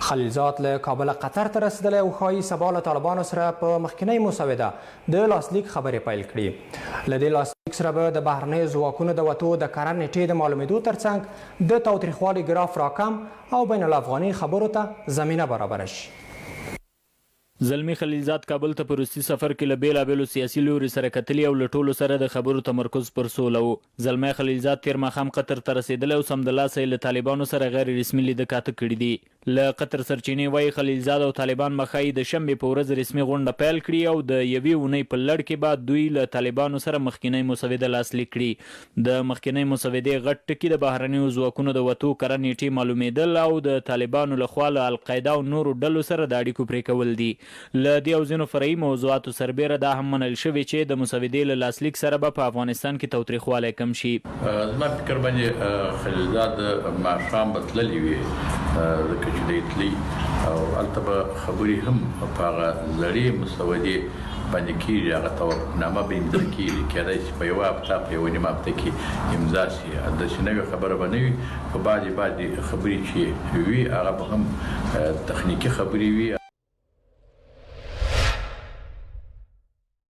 خلیلزاد له کابله قطر ته رسېدلی او ښايي سبا له طالبانو سره په مخکنۍ مسوده د لاسلیک خبرې پیل کړي. له دې لاسلیک سره به د بهرنیو ځواکونو د وتو د کره نېټې د معلومېدو ترڅنګ د تاوتریخوالي ګراف راکم او بین الافغاني خبرو ته زمینه برابره شي. زلمي خلیلزاد کابل ته په وروستي سفر کې له بېلابېلو سیاسي لوریو سره کتلي او له ټولو سره د خبرو تمرکز پر سوله و. زلمی خلیلزاد تېر ماښام قطر ته رسېدلی او سمدلاسه یې له طالبانو سره غیر رسمي لیده کاته کړي دي. له قطر سرچینې وايي، خلیلزاد او طالبان به ښايي د شنبې په ورځ رسمي غونډه پیل کړي او د یوې اونۍ په لړ کې به دوی له طالبانو سره مخکینۍ مسوده لاسلیک کړي. د مخکینۍ مسودې غټ ټکي د بهرنیو ځواکونو د وتو کره نېټې معلومېدل او د طالبانو له خوا له القاعده او نورو ډلو سره د اړیکو پرې کول دي. له دې او ځینو فرعي موضوعاتو سربېره دا هم منل شوې چې د مسودې له لاسلیک سره به په افغانستان کې تاوتریخوالی کم شي. زما فکر باندې خلیلزاد ماښام به تللی وي ځکه چې دی تلی او هلته به خبرې هم په هغه زړې مسودې باندې کیږي، هغه توافقنامه به امضا کیږي، کیدای شي په یوه هفته په یوه نیمه هفته کې امضا شي، داسې نوې خبره به نه وي، خو بعضې بعضې خبرې چې وي هغه به هم تخنیکي خبرې وي.